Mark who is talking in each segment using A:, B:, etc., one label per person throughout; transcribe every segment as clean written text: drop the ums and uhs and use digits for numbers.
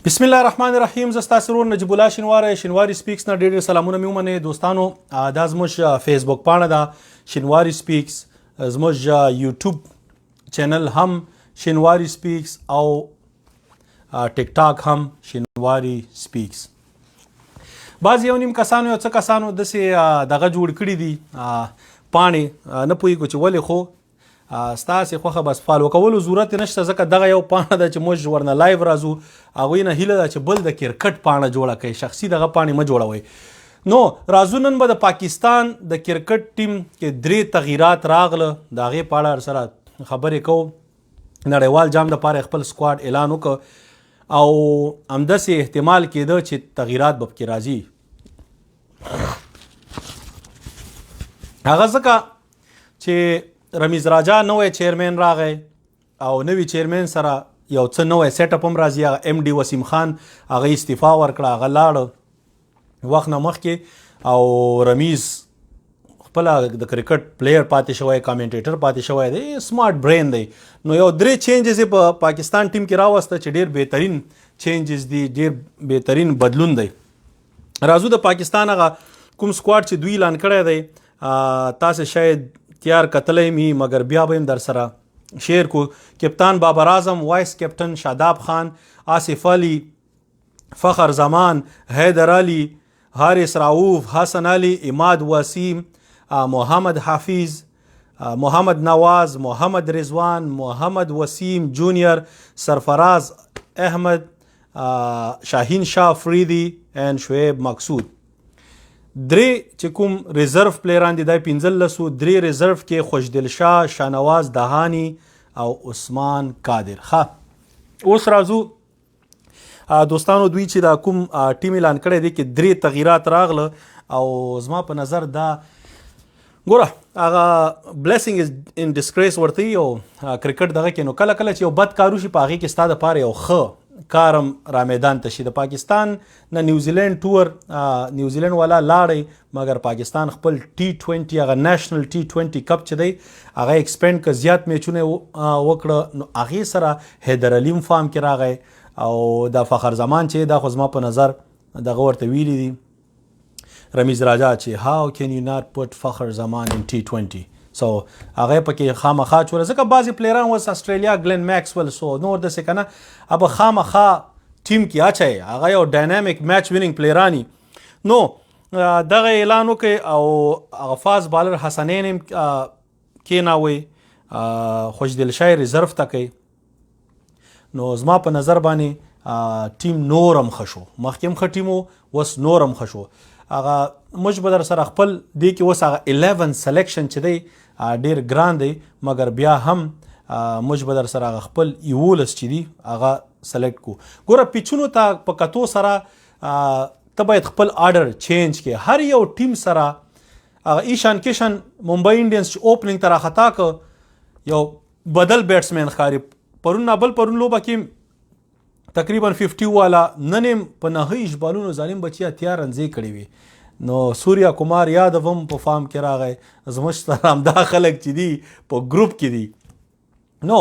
A: بسم الله الرحمن الرحیم. زه ستاسو ورور نجیب الله شینواری، شینواری سپیکس نه ډېر ډېر سلامونه مې ومنئ. دوستانو، دا زموږ فیسبوک پاڼه ده، شینواری سپیکس. زموږ یوټیوب چینل هم شینواری سپیکس او ټیک ټاک هم شینواری سپیکس. بعض یو نیم کسانو، یو څه کسانو داسې دغه جوړ کړي دي پاڼې، نه پوهېږو چې ولې، خو ستاسې خوښه، بس follow کولو ضرورت نشته، ځکه دغه یو پاڼه ده چې موږ ورنه live راځو. هغوی نه هیله ده چې بل د کرکټ پاڼه جوړه کړئ، شخصي دغه پاڼې مه جوړوئ. نو راځو، نن به د پاکستان د کرکټ ټیم کې درې تغیرات راغله، د هغې په اړه سره خبرې کوو. نړیوال جام د پاره خپل squad اعلان وکړ او همداسې احتمال کېده چې تغیرات به پکې راځي. هغه ځکه چې رمیز راجا نوی چیرمن راغی او نوی چیرمن سره یو څه نوی setup هم راځي. هغه ایم ډي وسیم خان، هغه استعفا ورکړه، هغه لاړ وخت نه مخکې، او رمیز خپل د کرکټ player پاتې شوی، commentator پاتې شوی دی، smart brain دی. نو یو درې changes په پاکستان ټیم کې راوسته چې ډیر بهترین changes دي، ډیر بهترین بدلون دی. راځو، د پاکستان هغه کوم squad چې دوی اعلان کړی دی، تاسو شاید تیار کتلی می، مګر بیا به هم در سره share کو. کپتان بابر اعظم، vice captain شاداب خان، آصف علي، فخر زمان، حیدر علي، حارث راوف، حسن علي، اماد وسیم، محمد حفیظ، محمد نواز، محمد رضوان، محمد وسیم جونیئر، سرفراز احمد، شاهین شاه فریدی and شعیب مقصود. درې چې کوم reserve پلیران دي، د 15 درې ریزرو کې خوشدل شاه، شانواز دهانی او عثمان قادر. ښه، اوس راځو دوستانو، دوی چې دا کوم ټیم اعلان کړی دی کې درې تغیرات راغله او زما په نظر دا ګوره هغه blessing is in disgrace ورته یو کرکټ دغه کې. نو کله کله چې یو بد کار وشي، په هغې کې ستا دپاره یو ښه کارم را میدان ته شي. د پاکستان نه نیوزیلند tour، نیوزیلند والا لاړی، مګر پاکستان خپل ټي 20، هغه national T20 cup چې دی، هغه expand که، زیات میچونه وکړه. نو هغې سره حیدر علي هم form کې راغی او دا فخر زمان چې دا خو زما په نظر دغه ورته ویلي دي رمیز راجا چې "How can you not put Fakhar Zaman in T20?" So هغه پکې خامخا چول، ځکه بعضی پلیران وس استرالیا ګلن ماکسول سو نور د څه کنه اب خامخا ټیم کې اچي، هغه یو dynamic match winning پلیرانی. نو دغه اعلان وکړي او هغه fast bowler حسنین هم کیناوي، خوشدل شاه ریزرو ته کوي. نو زما په نظر باندې ټیم نورم ښه شو. مخکې هم ښه ټیم و، اوس نورم ښه شو. هغه موږ به در سره خپل دی کې اوس هغه 11 selection چې دی ډیر ګران دی، مګر بیا هم موږ به در سره هغه خپل 11 چې دی هغه select کو. ګوره، پیچونو ته په کتو سره ته باید خپل order change کې هر یو ټیم سره. هغه ایشان کشن، ممبئی انډینز چې opening ته راخطا که، یو بدل batsman ښکاري. پرون نه بل پرون لوبه کې تقریبا 50 والا، نن هم په 29 بالونو ظالم بچي 80 رنزې کړې وي. نو سوریا کمار یادو هم په form کې راغی. زموږ سره همدا خلک چې دي په ګروپ کې دي. نو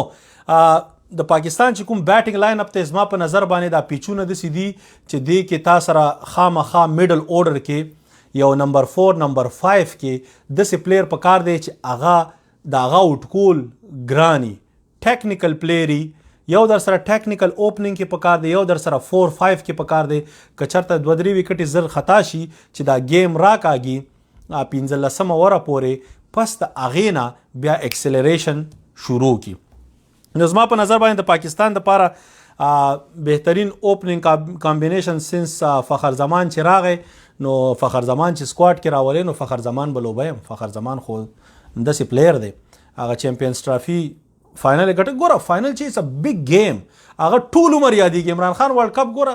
A: د پاکستان چې کوم batting line up ته، زما په نظر باندې دا پیچونه داسې دي چې دې کې تا سره خامخا middle order کې یو نمبر 4، نمبر 5 کې داسې player په کار دی چې هغه د هغه اوټ کول ګرانی technical player. یو در سره technical opening کې پکار دی، یو در سره 4 5 کې پکار دی. که چرته دوه درې وکټې زر خطا شي چې دا game راکاږي 15 اوره پورې، پس د هغې نه بیا acceleration شروع کی. نو زما په نظر باندې د پاکستان د پاره بهترین opening combination since فخر زمان چې راغی، نو فخر زمان چې squad کې راولې، نو فخر زمان به لوبیم. فخر زمان خو داسې player دی، هغه Champions Trophy final ګټه. ګوره، final چې it's a big game، هغه ټول عمر یادېږي. عمران خان World Cup ګوره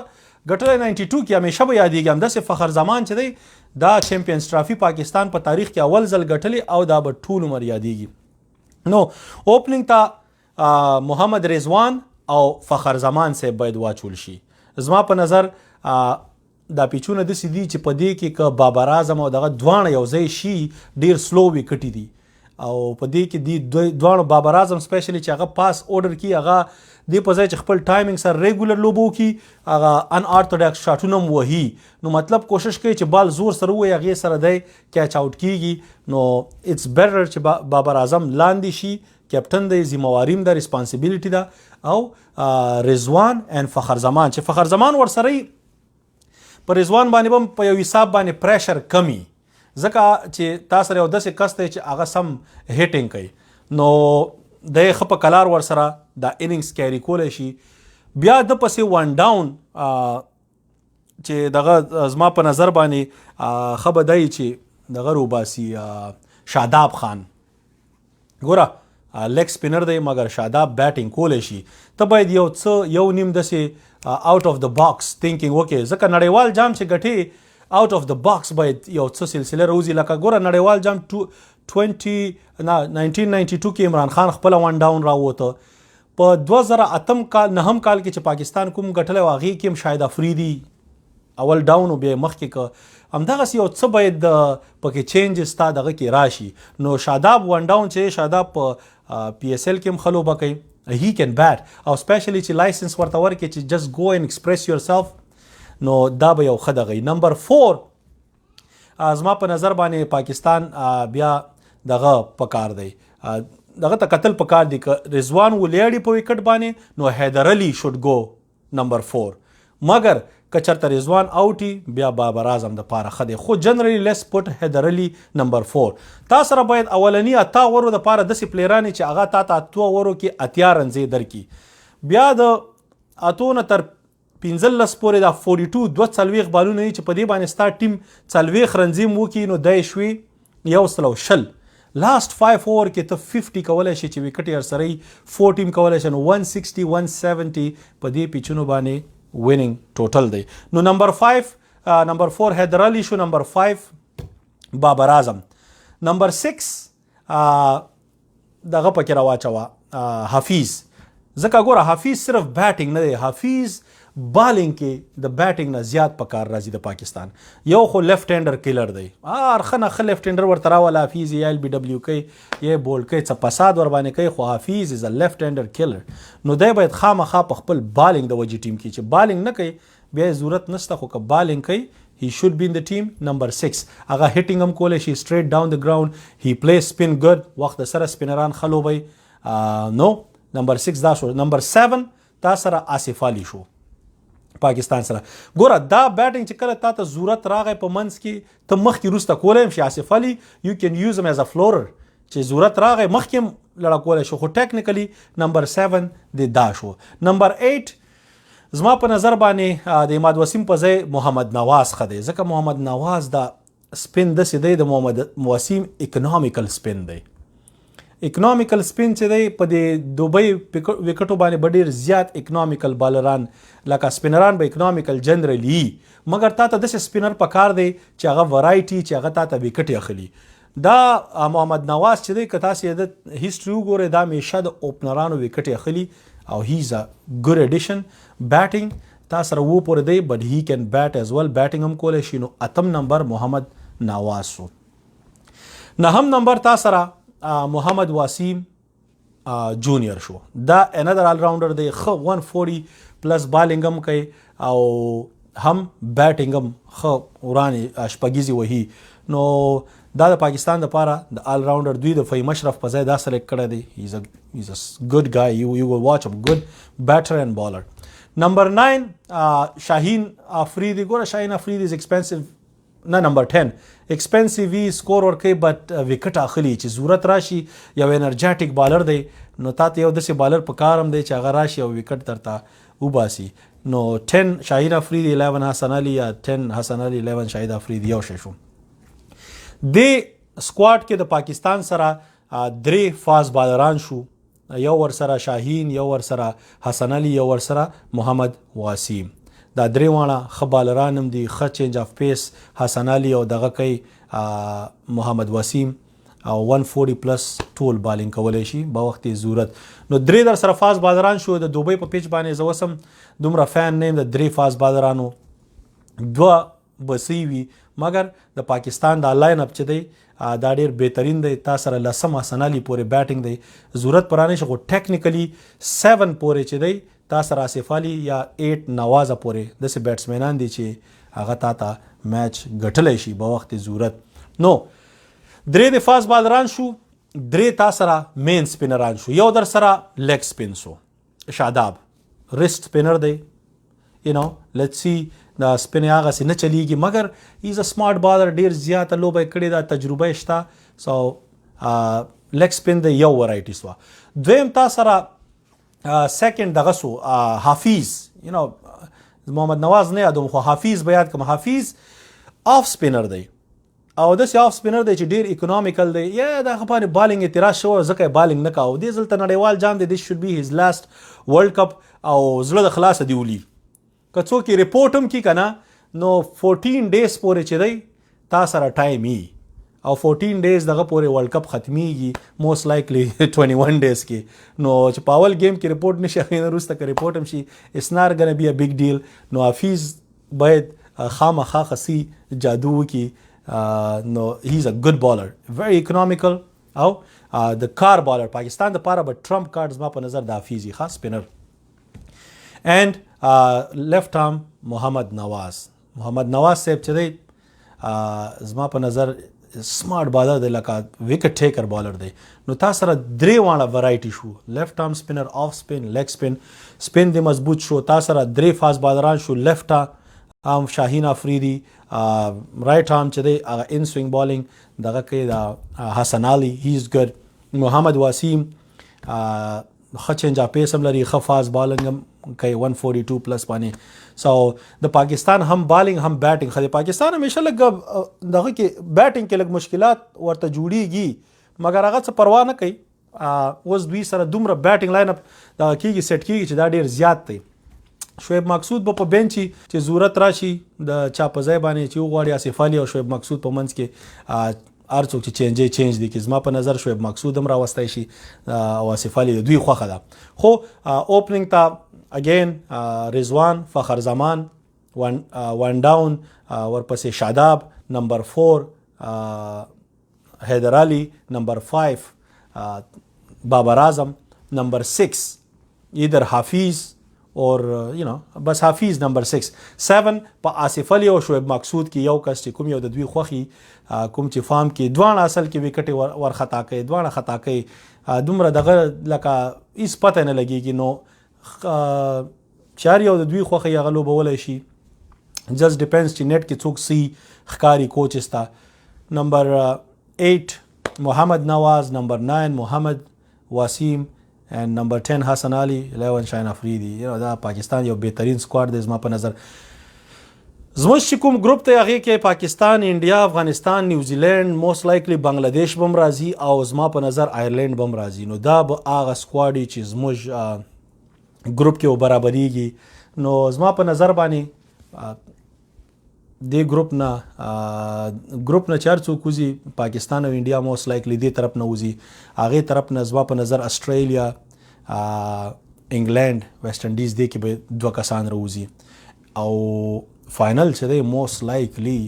A: ګټلی 92 کې، همیشه به یادېږي. همداسې فخر زمان چې دی، دا Champions Trophy پاکستان په تاریخ کې اول ځل ګټلی او دا به ټول عمر یادېږي. نو opening ته محمد رضوان او فخر زمان صاحب باید واچول شي. زما په نظر دا پیچونه داسې دي چې په دې کې که بابر اعظم او دغه دواړه یو ځای شي، ډیر slow وکټې دي او په دې کې دی دواړو، بابر اعظم specially چې هغه پاس order کی، هغه دې په ځای چې خپل ټایمینګ سره ریګولر لوبه وکړي، هغه ان ارتوداکس شاټونه هم وهي. نو مطلب کوشش کوي چې بال زور سره ووهي، هغې سره دی کیچ آوټ کیږي. نو اټس بیټر چې بابر اعظم لاندې شي، کیپټن دی، ذمہ واري هم ده، ریسپانسیبিলিټي ده، او رضوان and فخر زمان چې فخر زمان ورسره په رضوان باندې هم په یو حساب باندې پریشر کمی، ځکه چې تا سره یو داسې کس دی چې هغه سم هټینګ کوي، نو د ښه په کلار ورسره دا اننګز کیری کولی شي. بیا د پسې ون ډاون چې دغه زما په نظر باندې ښه به دی چې دغه روباسي شاداب خان. ګوره، لیګ سپینر دی، مګر شاداب بیټینګ کولی شي. ته باید یو څه یو نیم داسې آوټ اف د باکس تینکینګ وکړې، ځکه نړیوال جام چې ګټې، آوټ اف د باکس باید یو څه سلسله روزي. لکه ګوره، نړیوال جام 20 نه 1992 کې عمران خان خپل ون ډاون راووته. په 2008 کال، نهم کال کې چې پاکستان کوم ګټلی و، هغې کې هم شاهد افریدي اول ډاون و، بیا مخکې که. همدغسې یو څه باید پکې چینجز تا دغه کې راشي. نو شاداب ون ډاون چې شاداب په پی ایس ایل کې هم ښه لوبه کوي، he can bat، او سپیشلی چې لایسنس ورته ورکړي چې just go and express yourself، نو دا به یو ښه دغه. نمبر 4 زما په نظر باندې پاکستان بیا دغه پکار دی، دغه ته قتل پکار دی. که رضوان ولیاړي په وکټ باندې، نو حیدر علي should go number 4، مګر که چرته رضوان اوټي، بیا بابر اعظم د پاره ښه دی، خو generally let's put Haider Ali number 4. تا سره باید اولنی 8 اورو د پاره داسې پلیرانی چې هغه تا ته 8 اورو کې 80 رنزې درکي. بیا د 8 نه تر 15 پورې دا 42، 42 بالونه چې په دې باندې ستا ټیم 40 رنزې هم وکړي، نو دی شوې 120. لاست 5 اوور کې ته 50 کولای شي چې وکټ یې سره 4 ټیم کولای شي، نو 160، 170 په دې پیچونو باندې وینینګ ټوټل دی. نو نمبر 5، نمبر 4 حیدر علي شو، نمبر 5 بابر اعظم، نمبر 6 دغه پکې راواچوه حفیظ، ځکه ګوره، حفیظ صرف بیټینګ نه دی، حفیظ بالینګ کې د بیټینګ نه زیات پکار راځي. د پاکستان یو خو لیفټ هینډر کیلر دی، هر ښه نه ښه لیفټ هینډر ورته راوله، حفیظ یا ایل بي ډبلیو کوي یا بول کوي، څه فساد ور باندې کوي، خو حفیظ is a left hander killer. نو دی باید خامخا په خپل بالینګ د وجې ټیم کې، چې بالینګ نه کوي بیا یې ضرورت نشته، خو که بالینګ کوي، he should be in the team number 6. هغه hitting هم کولی شي، straight down the ground he plays spin good، وخت د سره سپینران ښه لوبوي. نو نمبر 6 دا شو. نمبر 7 تا سره آصف علي شو. پاکستان سره ګوره، دا بیټینګ چې کله تا ته ضرورت راغی په منځ کې، ته مخکې روسته کولی هم شي. آصف علي you can use him as a floater، چې ضرورت راغی مخکې هم لړه کولی شو، خو ټیکنیکلی نمبر 7 د دا شو. نمبر 8 زما په نظر باندې د عماد وسیم په ځای محمد نواز ښه دی، ځکه محمد نواز دا سپین داسې دی، د محمد وسیم اکنامیکل سپین دی. اکنامیکل سپین چې دی، په دې دوبۍ وکټو باندې به ډېر زیات اکنامیکل بالران لکه سپینران به اکنامیکل جنرلی، مګر تا ته داسې سپینر پکار دی چې هغه ورایټي، چې هغه تا ته وکټې اخلي. دا محمد نواز چې دی، که تاسې د هیسټري وګورئ، دا همیشه د اوپنرانو وکټې اخلي او he is a good addition. Batting تا سره وو پورې دی، but he can bat as well، batting هم کولی شي. نو اتم نمبر محمد نواز شو. نهم نمبر تا سره محمد وسیم جونیئر شو. دا انادر آل راوندر دی، ښه 140 پلس بالینګ هم کوي او هم بیټینګ هم ښه ورانې شپږیزې وهي. نو دا د پاکستان لپاره د آل راوندر، دوی د فهیم اشرف په ځای دا سلیکټ کړی دی. He's a good guy، you will watch him، good batter and bowler. Number 9 شاهین افریدي. ګوره، شاهین افریدي is expensive، نه، نمبر 10 ایکسپنسیو وي، سکور ورکوي، بټ وکټ اخلي چې ضرورت راشي. یو انرژټیک بالر دی، نو تا ته یو داسې بالر په کار هم دی چې هغه راشي او وکټ درته وباسي. نو 10 شاهین افریدي، 11 حسن علي، یا 10 حسن علي، 11 شاهد افریدي، یو شی شو. د سکواډ کې د پاکستان سره درې فاست بالران شو، یو ورسره شاهین، یو ورسره حسن علي، یو ورسره محمد واسیم. دا درې واړه ښه بالران هم دي، ښه change of pace حسن علي او دغه کوي محمد وسیم، او 140 پلس ټول بالینګ کولی شي به وخت ضرورت. نو درې در سره فاست بالران شو. د دوبۍ په پیچ باندې زه وسم دومره فین نه یم د درې فاست بالرانو، دوه بسې وي، مګر د پاکستان د لاین اپ چې دی دا ډیر بهترین دی. تا سره لسم حسن علي پورې بیټینګ دی، ضرورت پرانه شي، خو ټیکنیکلی 7 پورې چې دی تا سره آصف علي یا 8 نوازه پورې داسې بیټسمینان دي چې هغه تا ته میچ ګټلی شي به وخت ضرورت. نو درې د فاست بالران شو، درې تا سره مین سپینران شو، یو در سره لیګ سپین سو، شاداب ریسټ سپینر دی. You know let's see، دا سپین هغسې نه چلیږي، مګر he's a smart bowler، ډیر زیاته لوبه یې کړې ده، تجربه یې شته. سو لیګ سپین دی، یو ورایټي سوه. دویم تا سره سیکنډ دغه سو حفیظ، you know محمد نواز نه یادوم خو حفیظ به یاد کوم. حفیظ آف سپینر دی او داسې آف سپینر دی چې ډیر اکونومیکل دی. یا د هغه باندې بالینګ اعتراض شوی، ځکه یې بالینګ نه کاوه. دې ځل ته نړیوال جام دی، this should be his last World Cup، او زړه د خلاصه دی ولي که څوک یې رپورټ هم کی که نه، نو 14 days پورې چې دی تا سره ټایم یي او 14 days دغه پورې ورلډ کپ ختمیږي، موست لایکلی 21 days کې. نو چې په اول گیم کې رپورټ نشي، هغې نه وروسته که رپورټ هم شي، it's not gonna be a big deal. نو حفیظ باید خامخا خسي جادو وکړي. نو he is a good bowler، very economical او د کار بالر. پاکستان د پاره به ټرمپ کارډ زما په نظر د حفیظ خاص سپینر. And left arm محمد نواز، محمد نواز صاحب چې دی زما په نظر سمارټ بالر دی، لکه وکټ ټیکر بالر دی. نو تا سره درې واړه ورایټي شو، left arm spinner، off spin، leg spin، spin دی مضبوط شو. تا سره درې فاست بالران شو، لیفټ آرم شاهین افریدي، رائټ آرم چې دی هغه ان سوینګ بالینګ دغه کوي دا حسن علي، he is good. محمد وسیم ښه چینج اف پیس هم لري، ښه فاست بالینګ هم کوي 142 پلس باندې. سو د پاکستان هم بالینګ هم بیټینګ ښه دی. پاکستان همیشه لږ دغه کې بیټینګ کې لږ مشکلات ورته جوړیږي، مګر هغه څه پروا نه کوي. اوس دوی سره دومره بیټینګ لاین اپ دغه کیږي، سیټ کیږي چې دا ډیر زیات دی. شعیب مقصود به په بنچ چې ضرورت راشي د چا په ځای باندې چې وغواړي، آصف علي او شعیب مقصود په منځ کې هر څوک چې چینجې چینج دي کې، زما په نظر شعیب مقصود هم راوستی شي او آصف علي، د دوی خوښه ده. خو اوپننګ ته اگین رضوان، فخر زمان one down، ورپسې شاداب، نمبر 4 حیدر علي، نمبر 5 بابر اعظم، نمبر 6 either حفیظ اور you know بس حفیظ نمبر 6. 7 په آصف علي او شعیب مقصود کې یو کس چې کوم یو د دوی خوښي، کوم چې فارم کې، دواړه اصل کې وکټې ورخطا کوي، دواړه خطا کوي، دومره دغه لکه هیڅ پته نه لګیږي. نو چې هر یو د دوی خوښي هغه لوبولی شي، just depends چې نیټ کې څوک سی ښکاري کوچ ستا. نمبر 8 محمد نواز، نمبر 9 محمد وسیم and number 10 حسن علي، 11 شاهین افریدي. دا پاکستان یو بهترین سکواډ دی زما په نظر. زموږ چې کوم ګروپ دی هغې کې پاکستان، انډیا، افغانستان، نیوزیلینډ، موست لایکلی بنگلادیش به هم راځي او زما په نظر آیرلینډ به هم راځي. نو دا به هغه سکواډ وي چې زموږ ګروپ کې برابرېږي. نو زما په نظر باندې دې ګروپ نه چې هر څوک وځي، پاکستان او انډیا موست لایکلی دې طرف نه وځي، هغې طرف نه زما په نظر استرالیا، انګلند، ویسټ انډیز دې کې به دوه کسان راوځي. او فاینل چې دی most likely،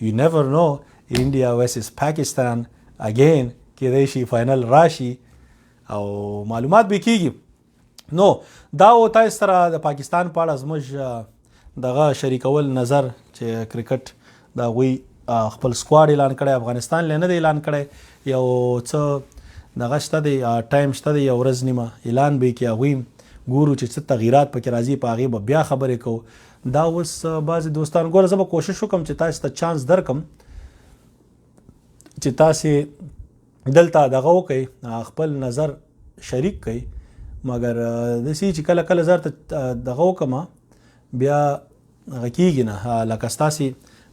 A: you never know، India versus Pakistan again کېدای شي فاینل راشي او معلومات به کیږي. نو دا و تاسو سره د پاکستان په اړه زموږ دغه شریکول نظر چې کرکټ د هغوی خپل سکواډ اعلان کړی، افغانستان لا نه دی اعلان کړی. یو څه دغه شته دی، ټایم شته دی، یو ورځ نیمه، اعلان به یې کړي. هغوی ګورو چې څه تغیرات پکې راځي، په هغې به بیا خبرې کوو. دا اوس بعضې دوستان ګوره، زه به کوشش وکړم چې تاسو ته چانس درکم چې تاسې دلته دغه وکئ، خپل نظر شریک کړئ. مګر داسې چې کله کله زه درته دغه وکړم بیا هغه کېږي نه، لکه ستاسې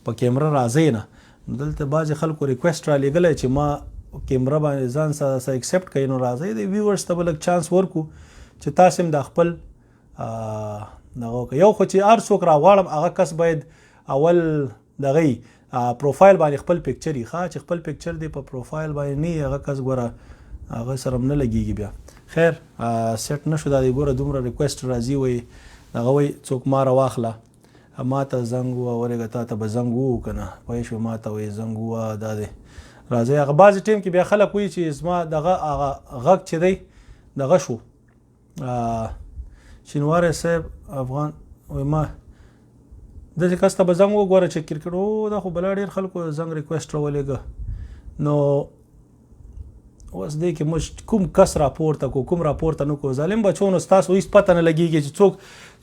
A: په کیمره راځئ نه. دلته بعضې خلکو ریکویسټ را لېږلی چې ما کیمره باندې ځان سره اکسپټ کړئ. نو راځئ د ویورز ته به لږ چانس ورکړو چې تاسې هم د خپل دغه وکړئ. یو خو چې هر څوک راغواړم هغه کس باید اول دغه پروفایل باندې خپل پکچر یې ښه، چې خپل پکچر دی په پروفایل باندې نه، هغه کس ګوره هغه سره هم نه لګېږي. بیا خیر سیټ نه شو. دا دی ګوره دومره ریکویسټ راځي، وایي دغه وایي څوک ما راواخله، ما ته زنګ ووه، ورېږه تا ته به زنګ ووهو که نه، پوه شوې؟ ما ته وایي زنګ ووه. دا دی راځي. هغه بعضې ټیم کې بیا خلک وایي چې زما دغه هغه غږ چې دی دغه شو. شینواری صاحب افغان وایي ما داسې کس ته به زنګ وګوره چې کرکټ او دا خو بلا ډېر خلکو زنګ ریکویسټ راولېږه. نو اوس دې کې موږ کوم کس راپورته کو، کوم راپورته نه کو. ظالم بچو، نو ستاسو هیڅ پته نه لګېږي چې څوک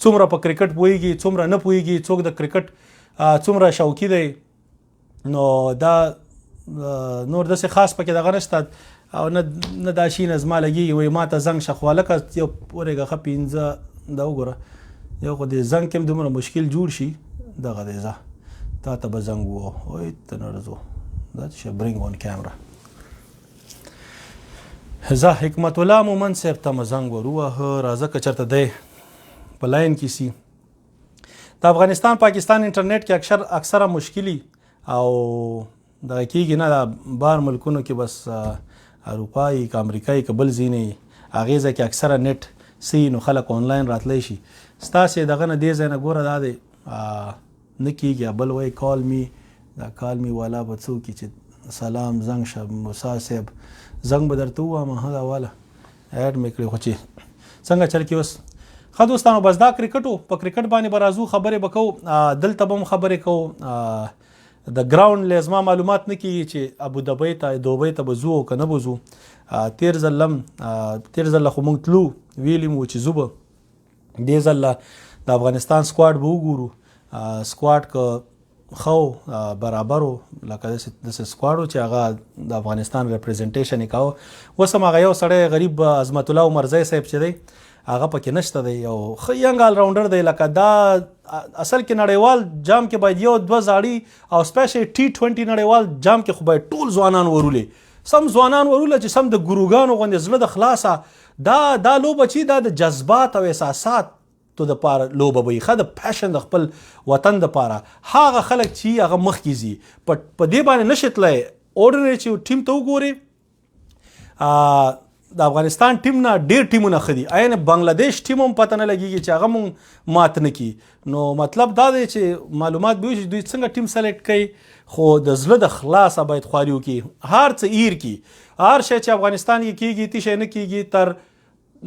A: څومره په کرکټ پوهېږي، څومره نه پوهېږي، څوک د کرکټ څومره شوقي دی. نو دا نور داسې خاص پکې دغه نشته او نه نه دا شي نه زما لګېږي. وایي ما ته زنګ شه، خو هلکه یو ورېږه ښه پنځه دا وګوره، یو خو دې زنګ کې هم دومره مشکل جوړ شي. دغه دی، ځه تا ته به زنګ ووهو. وای ته نه دا څه شی برینګ اون کیمرا. زه حکمت الله مومند صاحب ته مې زنګ ور وواهه، راځه که چېرته دی په لاین کې سي. د افغانستان پاکستان انټرنیټ کې اکثره مشکلي او دغه کېږي نه. دا بار ملکونو کې بس اروپایي که امریکایي که بل ځای نه هغې ځای کې اکثره نت سي، نو خلک آنلاین راتلی شي. ستاسې دغه نه دې ځای نه ګوره دا دی نه کېږي. بل وایي call me، دا call me والا به څوک چې سلام زنګ شه موسی صاحب، زنګ به درته ووایم. ها دا والا add مې کړې، خو چې څنګه چل کې اوس. ښه دوستانو، بس دا کرکټ و. په کرکټ باندې به راځو، خبرې به کوو، دلته به هم خبرې کوو. د ګراوند له زما معلومات نه کیږي چې ابو ظبي ته دوبۍ ته به ځو او که نه به ځو. تیر ځل هم تیر ځل خو مونږ تلو، ویلي مو چې ځو به. دې ځل د افغانستان squad به وګورو. squad که ښه و برابر و، لکه داسې squad و چې هغه د افغانستان representation یې کاوه. اوس هم هغه یو سړی غریب عظمت الله عمرزی صاحب چې دی هغه پکې نشته دی، یو ښه young all-rounder دی. لکه دا اصل کې نړیوال جام کې باید یو دوه زاړي او specially T20 نړیوال جام کې خو باید ټول ځوانان ورولې، سم ځوانان وروله چې سم د ګروګانو غوندې زړه د خلاصه. دا لوبه چې دا د جذبات او احساسات تو د پاره لوبه وي، ښه د passion د خپل وطن د پاره هغه خلک چې هغه مخکې ځي په دې باندې نشي تللی. ordinary چې ټیم ته وګوري د افغانستان ټیم نه ډیر ټیمونه ښه دي، عین بنگلاديش ټیم هم پته نه لګیږي چې هغه مونږ مات نه کړي. نو مطلب دا دی چې معلومات به وشي دوی څنګه ټیم select کوي، خو د زړه د خلاصه باید خواري وکړي، هر څه ایر کړي، هر شی چې افغانستان کې کیږي تی شی نه کیږي. تر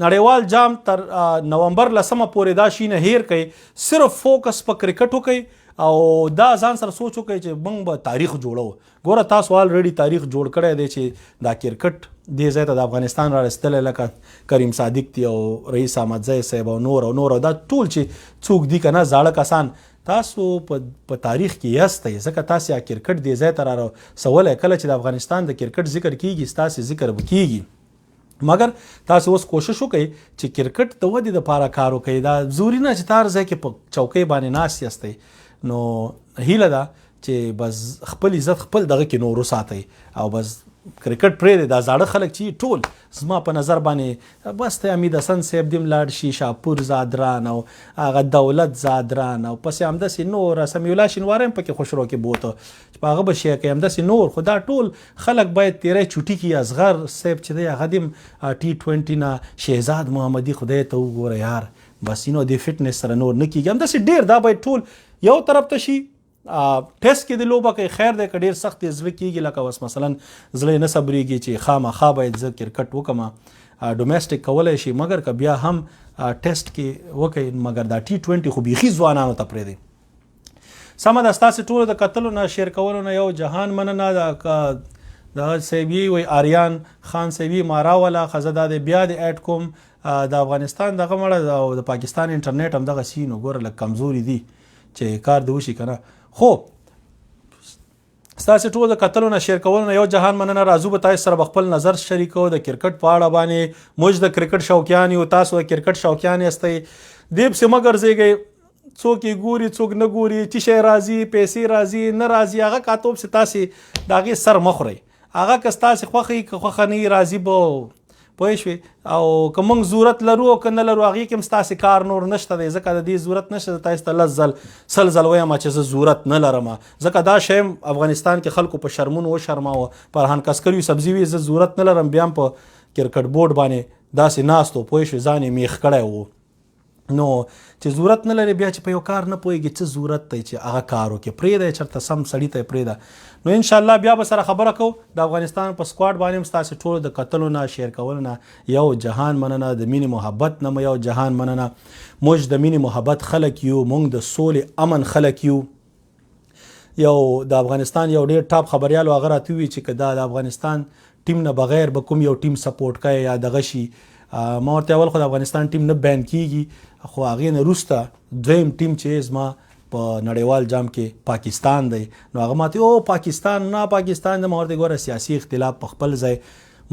A: نړیوال جام تر نومبر 10 پورې دا شي نه هیر کوي، صرف focus په کرکټ وکړي او دا ځان سره سوچ وکړي چې موږ به تاریخ جوړو. ګوره تاسو already تاریخ جوړ کړی دی چې دا کرکټ دې ځای ته د افغانستان را رسېدلی، لکه کریم صادق دی او رئیس احمدزی صاحب او نور او نور او دا ټول چې څوک دي که نه زاړه کسان، تاسو په تاریخ کې یاستئ، ځکه تاسو یا کرکټ دې ځای ته را رسولی. کله چې د افغانستان د کرکټ ذکر کیږي ستاسې ذکر به کیږي. مګر تاسو اوس کوشش وکړئ چې کرکټ د ودې دپاره کار وکړئ، دا ضروري نه چې هر ځای کې په چوکۍ باندې ناست یاستئ. نو هیله ده چې بس خپل عزت خپل دغه کې نور وساتئ او بس کرکټ پرېږدئ. دا زاړه خلک چې ټول زما په نظر باندې بس ته حمید حسن صاحب دې لاړ شي، شاپور زادران او هغه دولت زادران او پسې همداسې نور، سمیع الله شینواری هم پکې خوشرو کې بوته چې په هغه به شی کوي، همداسې نور. خو دا ټول خلک باید تیری چوټي کړي. اصغر صاحب چې دی هغه دې هم T20 نه، شهزاد محمدي خدای ته وګوره یار، بس نو دې فټنس سره نور نه کېږي. همداسې ډېر دا باید ټول یو طرف ته شي. ټیسټ کې د لوبه کوي، خیر دی که ډېر سخت یې زړه کېږي، لکه اوس مثلا زړه یې نه صبرېږي چې خامخا باید زه کرکټ وکړم، domestic کولی شي، مګر که بیا هم ټیسټ کې وکړي. مګر دا T20 خو بیخي ځوانانو ته پرېږدي. سمه ده، ستاسې ټولو د کتلو نه share کولو نه یو جهان مننه. دا که دغه صاحب یې وایي آریان خان صاحب یې ما راوله، ښه زه دا دی بیا دې add کوم. د افغانستان دغه مړه او د پاکستان انټرنیټ هم دغه سي، نو ګوره لږ کمزوري دي چې کار دې وشي که نه. خو ستاسې ټولو د کتلو نه share کولو نه یو جهان مننه. راځو به تاسو سره به خپل نظر شریکو د کرکټ په اړه باندې. موږ د کرکټ شوقیان یو، تاسو د کرکټ شوقیان یاستئ. دې پسې مه ګرځېږئ، څوک یې ګوري څوک نه ګوري، چې شی راځي پیسې راځي نه راځي، هغه کاتو پسې تاسې د هغې سر مه خورئ. هغه که ستاسې خوښه وي که خوښه نه وي راځي به، پوه شوې؟ او که موږ ضرورت لرو او که نه لرو هغې کې هم ستاسې کار نور نشته دی، ځکه د دې ضرورت نشته. زه تاسې ته لس ځل سل ځل وایم چې زه ضرورت نه لرم، ځکه دا شی هم افغانستان کې خلکو په شرمونو وشرماوه. فرهان کسکر یوسفزي وي زه ضرورت نه لرم، بیا هم په کرکټ بورډ باندې داسې ناست و، پوه شوې؟ ځان یې میخ کړی و. نو چې ضرورت نه لري، بیا چې په یو کار نه پوهېږي څه ضرورت دی چې هغه کار وکړي؟ پرېږده یې، چېرته سم سړي ته یې پرېږده. نو انشاءالله بیا به سره خبره کوو. د افغانستان په سکواډ باندې هم ستاسې ټولو د کتلو نه، شیر کولو نه یو جهان مننه، د مینې محبت نه مو یو جهان مننه. موږ د مینې محبت خلک یو، موږ د سولې امن خلک یو. یو د افغانستان یو ډیر ټاپ خبریال هغه راته وی چې که دا د افغانستان ټیم نه بغیر به کوم یو ټیم سپورټ کوي یا دغه شي، ما ورته اول خو د افغانستان ټیم نه بین کیږي، خو هغې نه وروسته دویم ټیم چې زما په نړیوال جام کې پاکستان دی. نو هغه ماته او پاکستان نه، پاکستان د ما ورته ګوره سیاسي اختلاف په خپل ځای،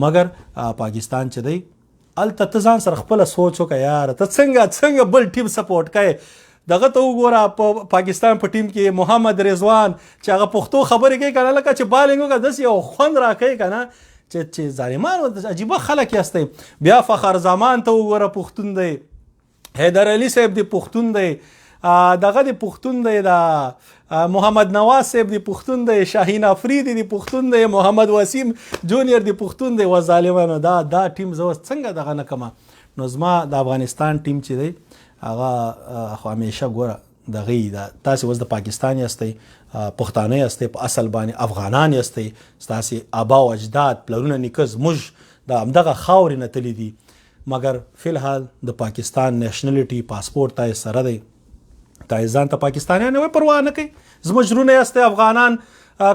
A: مګر پاکستان چې دی هلته ته ځان سره خپله سوچ وکړه یاره، ته څنګه څنګه بل ټیم سپورټ کوې؟ دغه ته وګوره، په پاکستان په ټیم کې محمد رضوان چې هغه پښتو خبرې کوي کنه، لکه چې بالینګ وکړه داسې یو خوند راکوي کنه چې ظالمانو عجیبه خلک یاستئ. بیا فخر زمان ته وګوره، پښتون دی، حیدر علي صاحب دی پښتون دی، دغه دی پښتون دی، دا محمد نواز صاحب دی پښتون دی، شاهین افریدي دی پښتون دی، محمد وسیم جونیئر دی پښتون دی. و ظالمانو دا ټیم زه اوس څنګه دغه نه کمه. نو زما د افغانستان ټیم چې دی هغه خو همیشه ګوره دغه دا تاسو اوس د پاکستان یاستئ، پښتانه یاستئ، په اصل باندې افغانان یاستئ، ستاسې ابا او اجداد پلرونه نیکه زموږ د همدغه خاورې نه تللي دي، مګر فی الحال د پاکستان نیشنلټي پاسپورت تاسې سره دی، تاسې ځان ته پاکستانیان وایئ، پروا نه کوي، زموږ وروڼه یاستئ افغانان.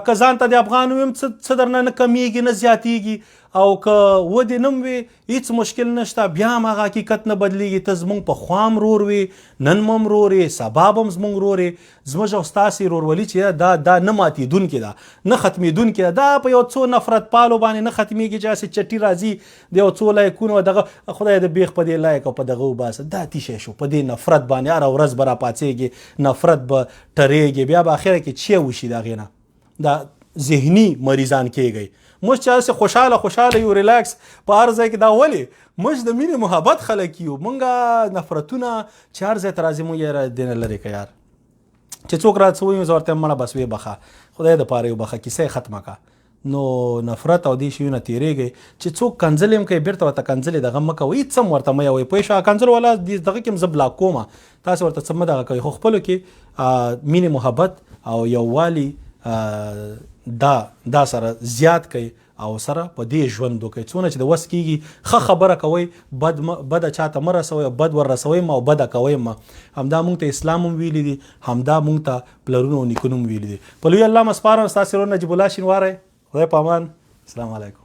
A: که ځان ته د افغان ویم څه درنه نه کمیږي نه زیاتیږي، او که ودې نم وي هیڅ مشکل نشته، بیا هم هغه حقیقت نه بدلیږي. ته زموږ په خوا هم ورور وي، نن هم ورور یې، سبا به هم زموږ ورور یې. زموږ او ستاسې ورورولي چې ده دا نه ماتېدونکې ده، نه ختمېدونکې ده، دا په یو څو نفرت پالو باندې نه ختمیږي چې هسې چټي راځي د یو څو لایکونو دغه خدای د بیخ په دې لایک او په دغه وباسه، دا تیشه شو په دې نفرت باندې هره ورځ به راپاڅېږي، نفرت به ټرېږي، بیا به اخره کې چی وشي د هغې نه دا ذهني مریضان کېږي. موږ چې هسې خوشحاله خوشحاله یو، ریلاکس په هر ځای کې، دا ولې؟ موږ د مینې محبت خلک یو، موږ نفرتونه چې هر ځای ته راځي موږ یې دې نه لرې که یار چې څوک راته څه وایي زه ورته وایم مړه بس ویې بخښه، خدای دپاره یې وبخښه، کیسه یې ختمه که. نو نفرت او دې شیونه تېرېږئ، چې څوک کنځلې هم کوي بېرته ورته کنځلې دغه مه کوئ، هېڅ هم ورته مه وایئ، پوه شو؟ کنځل والا دغه کې هم زه بلاک کوم، تاسې ورته څه مه دغه کوئ، خو خپلو کې مینې محبت او یووالي دا دا سره زیات کړئ او سره په دې ژوند وکړئ. څونه چې د وس کیږي ښه خبره کوئ، بد بده چاته مه رسوئ او بد ور رسوئ مه او بده کوئ مه. همدا مونږ ته اسلام هم ویلي دي، همدا مونږ ته پلرونو او نیکونو هم ویلي دي. په لوی الله مو سپارم، ستاسې ورور نجیب الله شینواری. خدای په امان، السلام علیکم.